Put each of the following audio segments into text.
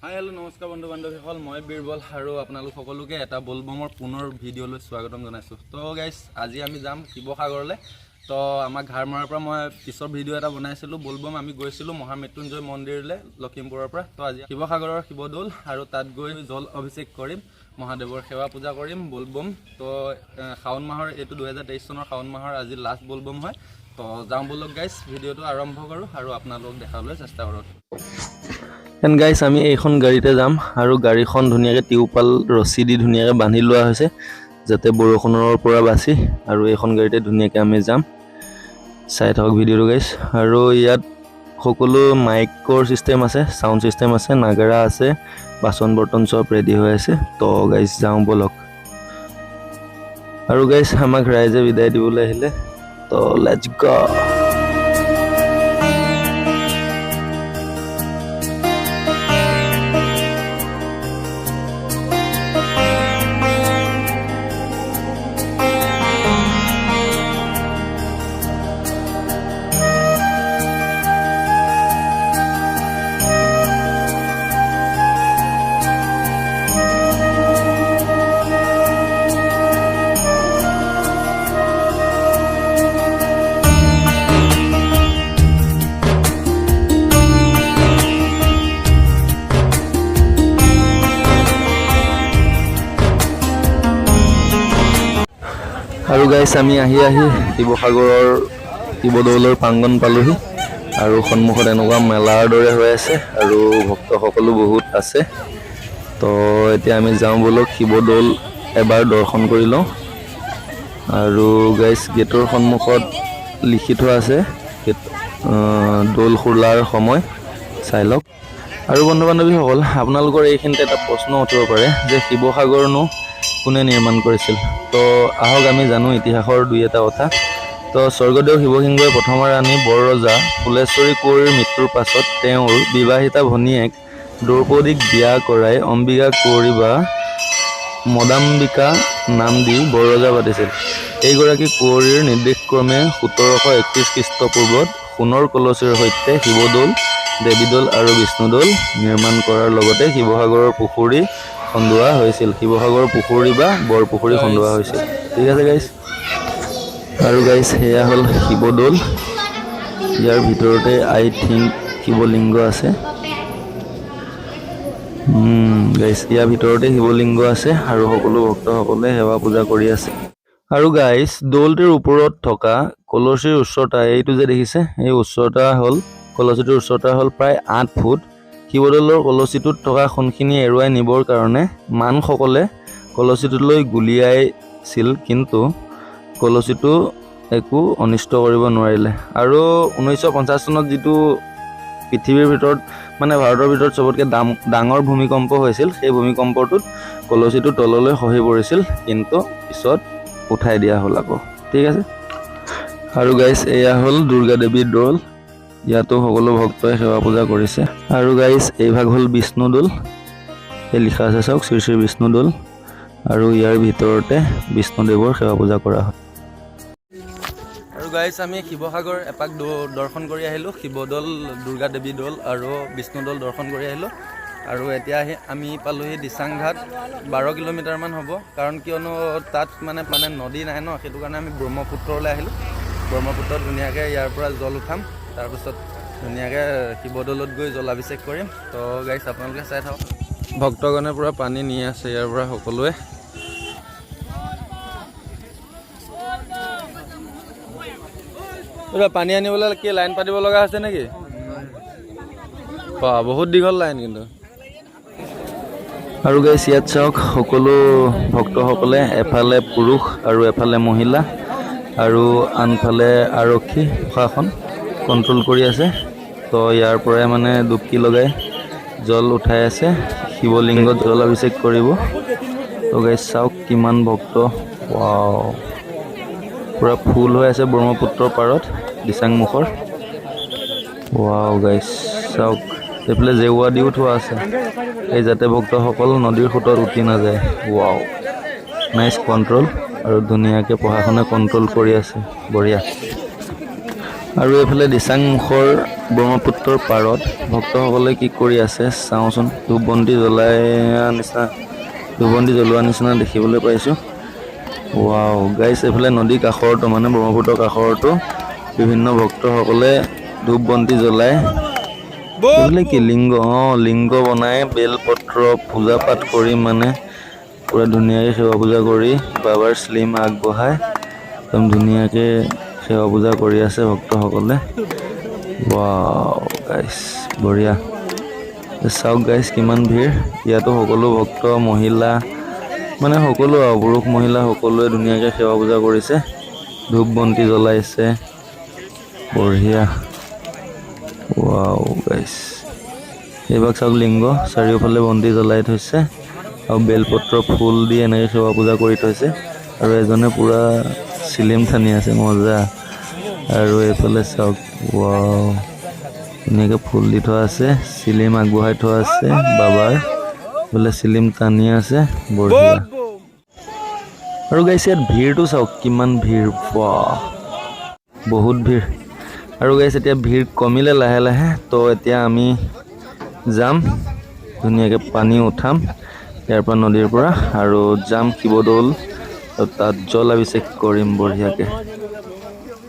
হাই, hello', নমস্কাৰ বন্ধু বান্ধৱীসকল। মই বীৰবল আৰু আপোনালোক সকলোকে এটা বলবমৰ পুনৰ ভিডিঅ'লৈ স্বাগতম জনাইছোঁ। তো গাইজ, আজি আমি যাম শিৱসাগৰলৈ। তো আমাৰ ঘাৰমৰাৰ পৰা মই পিছৰ ভিডিঅ' এটা বনাইছিলোঁ, বলবম আমি গৈছিলোঁ মহামৃত্যুঞ্জয় মন্দিৰলৈ লখিমপুৰৰ পৰা। তো আজি শিৱসাগৰৰ শিৱদৌল আৰু তাত গৈ জল অভিষেক কৰিম, মহাদেৱৰ সেৱা পূজা কৰিম, বলবম। তো শাওণ মাহৰ এইটো 2023 চনৰ শাওণ মাহৰ আজি লাষ্ট বলবম হয়। তো যাওঁ ব'লক গাইজ, ভিডিঅ'টো আৰম্ভ কৰোঁ আৰু আপোনালোকক দেখাবলৈ চেষ্টা কৰোঁ। এণ্ড গাইজ, আমি এইখন গাড়ীতে যাম আৰু গাড়ীখন ধুনীয়াকৈ টিউপাল ৰছী দি ধুনীয়াকৈ বান্ধি লোৱা হৈছে, যাতে বৰষুণৰ পৰা বাচি। আৰু এইখন গাড়ীতে ধুনীয়াকৈ আমি যাম। চাই থাকক ভিডিঅ'টো গাইজ। আৰু ইয়াত সকলো মাইকৰ ছিষ্টেম আছে, চাউণ্ড ছিষ্টেম আছে, নাগাৰা আছে, বাচন বৰ্তন চব ৰেডি হৈ আছে। তো গাইজ, যাওঁ ব'লক। আৰু গাইজ, আমাক ৰাইজে বিদায় দিবলৈ আহিলে। তো let's গ'। আৰু গাইছ, আমি আহি আহি শিৱসাগৰৰ শিৱদৌলৰ প্ৰাংগণ পালোহি আৰু সন্মুখত এনেকুৱা মেলাৰ দৰে হৈ আছে আৰু ভক্তসকলো বহুত আছে। তো এতিয়া আমি যাওঁ ব'লক, শিৱদৌল এবাৰ দৰ্শন কৰি লওঁ। আৰু গাইছ, গেটৰ সন্মুখত লিখি থোৱা আছে গেট দৌল খোলাৰ সময়, চাই লওক। আৰু বন্ধু বান্ধৱীসকল, আপোনালোকৰ এইখিনিতে এটা প্ৰশ্ন উঠিব পাৰে যে শিৱসাগৰনো কোনে নিৰ্মাণ কৰিছিল? তো আহক, আমি জানো ইতিহাসৰ দুই এটা কথা। তো স্বৰ্গদেউ শিৱসিংহই প্ৰথমৰ ৰাণী বৰৰজা ফুলেশ্বৰী কুঁৱৰীৰ মৃত্যুৰ পাছত তেওঁৰ বিবাহিতা ভনীয়েক দ্ৰৌপদীক বিয়া কৰাই অম্বিকা কুঁৱৰী বা মদাম্বিকা নাম দি বৰৰজা পাতিছিল। এইগৰাকী কুঁৱৰীৰ নিৰ্দেশক্ৰমে 1731 খ্ৰীষ্টপূৰ্বত সোণৰ কলচীৰ সৈতে শিৱদৌল, দেৱীদৌল আৰু বিষ্ণুদৌল নিৰ্মাণ কৰাৰ লগতে শিৱসাগৰৰ পুখুৰী খন্দোৱা হৈছিল। শিৱসাগৰৰ পুখুৰী বা বৰপুখুৰী খন্দোৱা হৈছিল। ঠিক আছে গাইজ। আৰু গাইজ, সেয়া হ'ল শিৱদৌল। ইয়াৰ ভিতৰতে আই থিংক শিৱলিংগ আছে। গাইজ, ইয়াৰ ভিতৰতে শিৱলিংগ আছে আৰু সকলো ভক্তসকলে সেৱা পূজা কৰি আছে। আৰু গাইজ, দৌলটোৰ ওপৰত থকা কলচীৰ উচ্চতা, এইটো যে দেখিছে, এই উচ্চতা হ'ল, কলচীটোৰ উচ্চতা হ'ল প্ৰায় 8 ফুট। শিৱদৌলৰ কলচীটোত থকা সোণখিনি এৰুৱাই নিবৰ কাৰণে মানসকলে কলচীটোলৈ গুলীয়াইছিল, কিন্তু কলচীটো একো অনিষ্ট কৰিব নোৱাৰিলে। আৰু 1950 চনত যিটো পৃথিৱীৰ ভিতৰত, মানে ভাৰতৰ ভিতৰত চবতকৈ ডাঙৰ ভূমিকম্প হৈছিল, সেই ভূমিকম্পটোত কলচীটো তললৈ খহি পৰিছিল, কিন্তু পিছত উঠাই দিয়া হ'ল আকৌ। ঠিক আছে। আৰু গাইজ, এয়া হ'ল দুৰ্গা দেৱীৰ দৌল। ইয়াতো সকলো ভক্তই সেৱা পূজা কৰিছে। আৰু গাইজ, এইভাগ হ'ল বিষ্ণু দৌল। এই লিখা আছে চাওক, শ্ৰী শ্ৰী বিষ্ণু দৌল। আৰু ইয়াৰ ভিতৰতে বিষ্ণুদেৱৰ সেৱা পূজা কৰা হয়। আৰু গাইজ, আমি শিৱসাগৰ এপাক দৰ্শন কৰি আহিলোঁ। শিৱদৌল, দুৰ্গা দেৱী দৌল আৰু বিষ্ণু দৌল দৰ্শন কৰি আহিলোঁ। আৰু এতিয়া আহি আমি পালোহি দিচাংঘাট। 12 কিলোমিটাৰমান হ'ব। কাৰণ কিয়নো তাত মানে মানে নদী নাই ন, সেইটো কাৰণে আমি ব্ৰহ্মপুত্ৰলৈ আহিলোঁ। ব্ৰহ্মপুত্ৰত ধুনীয়াকৈ ইয়াৰ পৰা জল উঠাম, তাৰপিছত ধুনীয়াকৈ শিৱদৌলত গৈ জলাভিষেক কৰিম। তো গাইজ, আপোনালোকে চাই থাকক, ভক্তগণে পূৰা পানী নি আছে ইয়াৰ পৰা সকলোৱে। এইবাৰ পানী আনিবলৈ কি লাইন পাতিব লগা হৈছে নেকি? বা, বহুত দীঘল লাইন কিন্তু। আৰু গাইছ, ইয়াত চাওক, সকলো ভক্তসকলে এফালে পুৰুষ আৰু এফালে মহিলা আৰু আনফালে আৰক্ষী প্ৰশাসন কণ্ট্ৰল কৰি আছে। তো ইয়াৰ পৰাই মানে ডুবকি লগাই জল উঠাই আছে, শিৱলিংগত জল অভিষেক কৰিব। তো গাইছ, চাওক কিমান ভক্ত। ৱাও, পূৰা ফুল হৈ আছে ব্ৰহ্মপুত্ৰৰ পাৰত দিচাংমুখৰ। ৱাও গাইছ, চাওক, এইফালে জেওৰা দিও থোৱা আছে, এই যাতে ভক্তসকল নদীৰ সোঁতত উটি নাযায়। Wow, nice control. আৰু ধুনীয়াকৈ প্ৰশাসনে কণ্ট্ৰল কৰি আছে, বঢ়িয়া। আৰু এইফালে দিচাংমুখৰ ব্ৰহ্মপুত্ৰৰ পাৰত ভক্তসকলে কি কৰি আছে চাওঁচোন। ধূপ বন্তি জ্বলাই নিচিনা, ধূপ বন্তি জ্বলোৱা নিচিনা দেখিবলৈ পাইছোঁ। ৱাও গাইছ, এইফালে নদীৰ কাষৰতো, মানে ব্ৰহ্মপুত্ৰৰ কাষৰতো বিভিন্ন ভক্তসকলে ধূপ বন্তি জ্বলাই। এইফালে কি লিংগ, লিংগ বনাই বেলপত্ৰ পূজা পাঠ কৰি, মানে পূৰা ধুনীয়াকৈ সেৱা পূজা কৰি বাবাৰ চিলিম আগবঢ়াই একদম ধুনীয়াকৈ সেৱা পূজা কৰি আছে ভক্তসকলে। ৱাও গাইছ, বঢ়িয়া। চাওক গাইছ, কিমান ভিৰ ইয়াতো। সকলো ভক্ত, মহিলা, মানে সকলো আৰু পুৰুষ মহিলা সকলোৱে ধুনীয়াকৈ সেৱা পূজা কৰিছে, ধূপ বন্তি জ্বলাইছে, বঢ়িয়া। ৱাও গাইছ, এইভাগ চাওক, লিংগ চাৰিওফালে বন্তি জ্বলাই থৈছে আৰু বেলপত্ৰ ফুল দি এনেকৈ সেৱা পূজা কৰি থৈছে আৰু এজনে পূৰা চিলিম টানি আছে, মজা। আৰু এইফালে চাওক, ৱাও, ধুনীয়াকৈ ফুল দি থোৱা আছে, চিলিম আগবঢ়াই থোৱা আছে বাবাৰ, বোলে চিলিম টানি আছে, বঢ়িয়া। আৰু গাইছ, ইয়াত ভিৰটো চাওক, কিমান ভিৰ, বাহ, বহুত ভিৰ। আৰু গাইছ, এতিয়া ভিৰ কমিলে লাহে লাহে। তো এতিয়া আমি যাম, ধুনীয়াকৈ পানী উঠাম ইয়াৰ পৰা, নদীৰ পৰা, আৰু যাম শিৱদৌল আৰু তাত জলাভিষেক কৰিম বঢ়িয়াকৈ।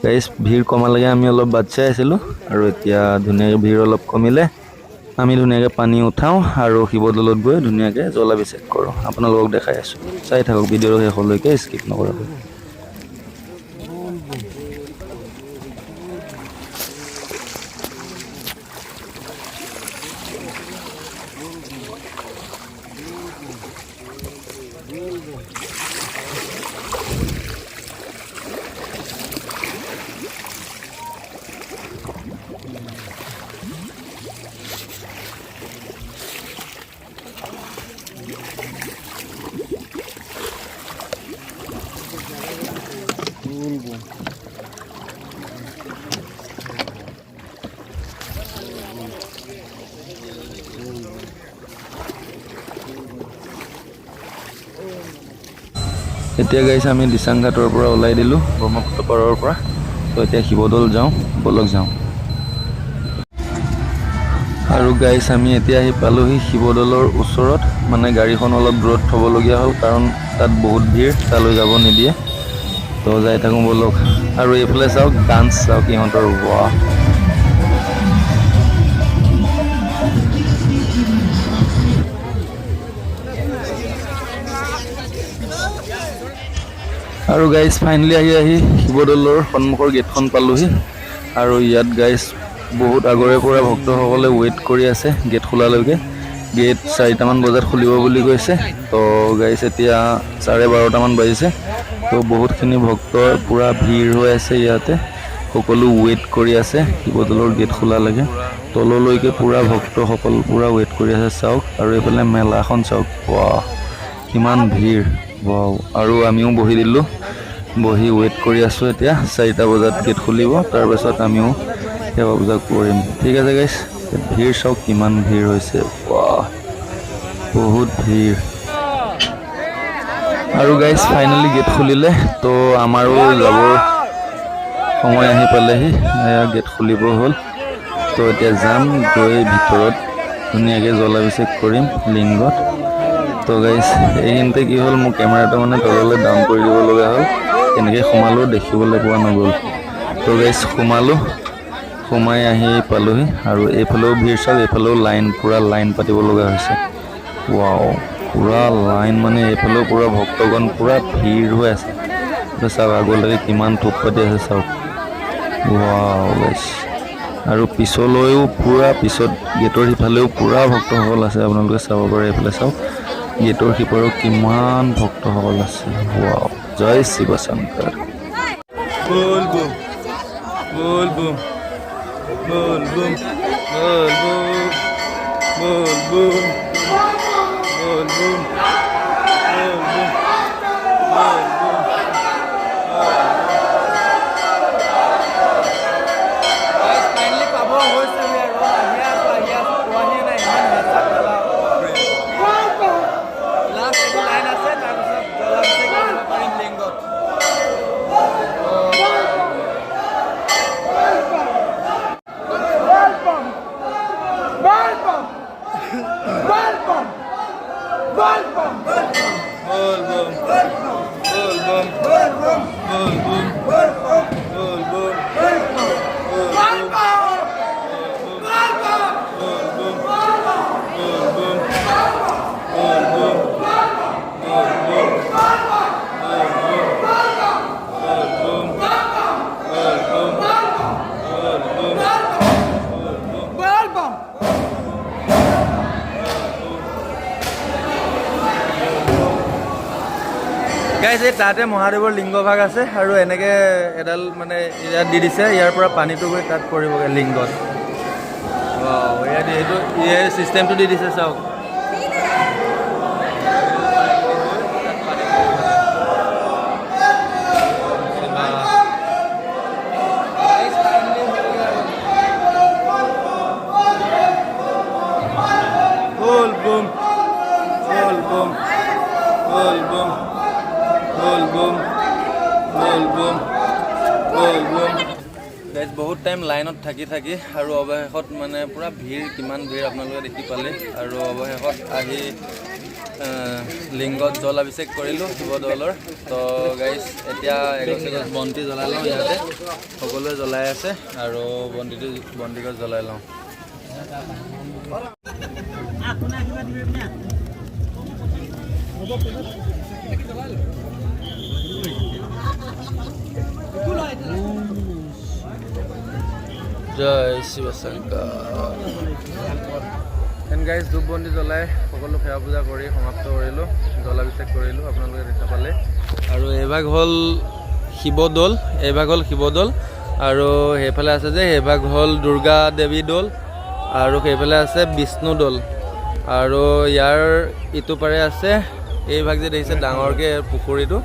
গাইছ, ভিৰ কমালৈকে আমি অলপ বাট চাই আছিলোঁ আৰু এতিয়া ধুনীয়াকৈ ভিৰ অলপ কমিলে। আমি ধুনীয়াকৈ পানী উঠাওঁ আৰু শিৱদৌলত গৈ ধুনীয়াকৈ জলাভিষেক কৰোঁ। আপোনালোকক দেখাই আছোঁ, চাই থাকক ভিডিঅ'টো শেষলৈকে স্কিপ নকৰাকৈ। এতিয়া গাইছ, আমি দিচাং ঘাটৰ পৰা ওলাই দিলোঁ, ব্ৰহ্মপুত্ৰ পাৰৰ পৰা। তো এতিয়া শিৱদৌল যাওঁ ব'লক, যাওঁ। আৰু গাইছ, আমি এতিয়া আহি পালোহি শিৱদৌলৰ ওচৰত। মানে গাড়ীখন অলপ দূৰত থ'বলগীয়া হ'ল, কাৰণ তাত বহুত ভিৰ, তালৈ যাব নিদিয়ে। তো যাই থাকোঁ ব'লক। আৰু এইফালে চাওক, ডান্স চাওক ইহঁতৰ, ৱাহ। আৰু গাইজ, ফাইনেলি আহি আহি শিৱদৌলৰ সন্মুখৰ গেটখন পালোহি। আৰু ইয়াত গাইজ, বহুত আগৰে পৰা ভক্তসকলে ৱেইট কৰি আছে গেট খোলালৈকে। গেট 4টামান বজাত খুলিব বুলি কৈছে। তো গাইজ, এতিয়া 12:30টামান বাজিছে। তো বহুতখিনি ভক্তৰ পূৰা ভিৰ হৈ আছে ইয়াতে। সকলো ৱেইট কৰি আছে শিৱদৌলৰ গেট খোলালৈকে। তললৈকে পূৰা ভক্তসকল পূৰা ৱেইট কৰি আছে, চাওক। আৰু এইফালে মেলাখন চাওক, ৱাহ, কিমান ভিৰ, ৱাও। আৰু আমিও বহি দিলোঁ, বহি ৱেইট কৰি আছোঁ। এতিয়া 4টা বজাত গেট খুলিব, তাৰপাছত আমিও সেৱা পূজা কৰিম। ঠিক আছে গাইছ, ভিৰ চাওক, কিমান ভিৰ হৈছে, ৱাহ, বহুত ভিৰ। আৰু গাইছ, ফাইনেলি গেট খুলিলে। তো আমাৰো যাবৰ সময় আহি পালেহি। এয়া গেট খুলিব হ'ল। তো এতিয়া যাম, গৈ ভিতৰত ধুনীয়াকৈ জলাভিষেক কৰিম লিংগত। তো গাইছ, এইখিনিতে কি হ'ল, মোৰ কেমেৰাটো মানে তললৈ ডাউন কৰি দিব লগা হ'ল। কেনেকৈ সোমালোঁ দেখিবলৈ পোৱা নগ'ল। তো গাইছ, সোমালোঁ, সোমাই আহি পালোহি। আৰু এইফালেও ভিৰ চাওক, এইফালেও লাইন, পূৰা লাইন পাতিব লগা হৈছে। ৱাও, পূৰা লাইন, মানে এইফালেও পূৰা ভক্তগণ পূৰা ভিৰ হৈ আছে। চাওক, আগলৈকে কিমান থোপ পাতি আছে চাওক। ৱাও গাইছ, আৰু পিছলৈও পূৰা, পিছত গেটৰ সিফালেও পূৰা ভক্তসকল আছে, আপোনালোকে চাব পাৰে। এইফালে চাওক, গেটৰ সিপাৰেও কিমান ভক্তসকল আছে। ৱাও, জয় শিৱ শংকৰ। বল বুম বল বুম বল বুম বল বুম বল বুম বল বুম বল বুম বল বুম। ফাইনেলি পাব হৈছে আৰু আহি আছো, আহি আছো, পোৱাহিয়ে নাই। ইমান হেঁচা ঠেলা। লাষ্ট এইটো লাইন আছে, তাৰপিছত জলাভিষেক কৰিব পাৰিম লিংগত। বল বম, বল বম, বল বম, বল বম, বল বম, বল বম, বল বম, বল বম, বল বম, বল বম, বল বম, বল বম। গাইজ, এই তাতে মহাদেৱৰ লিংগ ভাগ আছে আৰু এনেকে এডাল মানে ইয়াত দি দিছে, ইয়াৰ পৰা পানীটো গৈ তাত পৰিবগৈ লিংগত। Wow, ইয়াত এইটো এই চিষ্টেমটো দি দিছে, চাওক। বল বম, বল বম, বল বম, বল বম, বল বম, বল বম। গাইজ, বহুত টাইম লাইনত থাকি থাকি আৰু অৱশেষত মানে পূৰা ভিৰ, কিমান ভিৰ আপোনালোকে দেখি পালে। আৰু অৱশেষত আহি লিংগত জল অভিষেক কৰিলোঁ শিৱদৌলৰ। তো গাইজ, এতিয়া এগছ এগছ বন্তি জ্বলাই লওঁ। ইয়াতে সকলোৱে জ্বলাই আছে আৰু বন্তিটো বন্তিগছ জ্বলাই লওঁ। জয় শিৱশংকৰ। এণ্ড গাইজ, ধূপ বন্তি জ্বলাই সকলো সেৱা পূজা কৰি সমাপ্ত কৰিলোঁ, জলাভিষেক কৰিলোঁ, আপোনালোকে দেখা পালে। আৰু এইভাগ হ'ল শিৱদৌল, এইভাগ হ'ল শিৱদৌল আৰু সেইফালে আছে যে সেইভাগ হ'ল দুৰ্গা দেৱী দৌল আৰু সেইফালে আছে বিষ্ণু দৌল আৰু ইয়াৰ ইটো পাৰে আছে এইভাগ যে দেখিছে ডাঙৰকৈ পুখুৰীটো,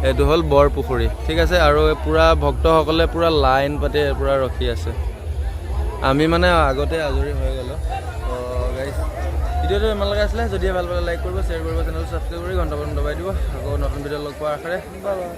এইটো হ'ল বৰ পুখুৰী, ঠিক আছে। আৰু পূৰা ভক্তসকলে পূৰা লাইন পাতি পূৰা ৰখি আছে। আমি মানে আগতে আজৰি হৈ গ'লোঁ। তো গাইজ, ভিডিঅ'টো ইমানলৈকে আছিলে। যদিহে ভাল পালে লাইক কৰিব, শ্বেয়াৰ কৰিব, চেনেলটো ছাবস্ক্ৰাইব কৰি ঘণ্টা বটন দবাই দিব। আকৌ নতুন ভিডিঅ' লগ পোৱাৰ আশাৰে, বাই বাই।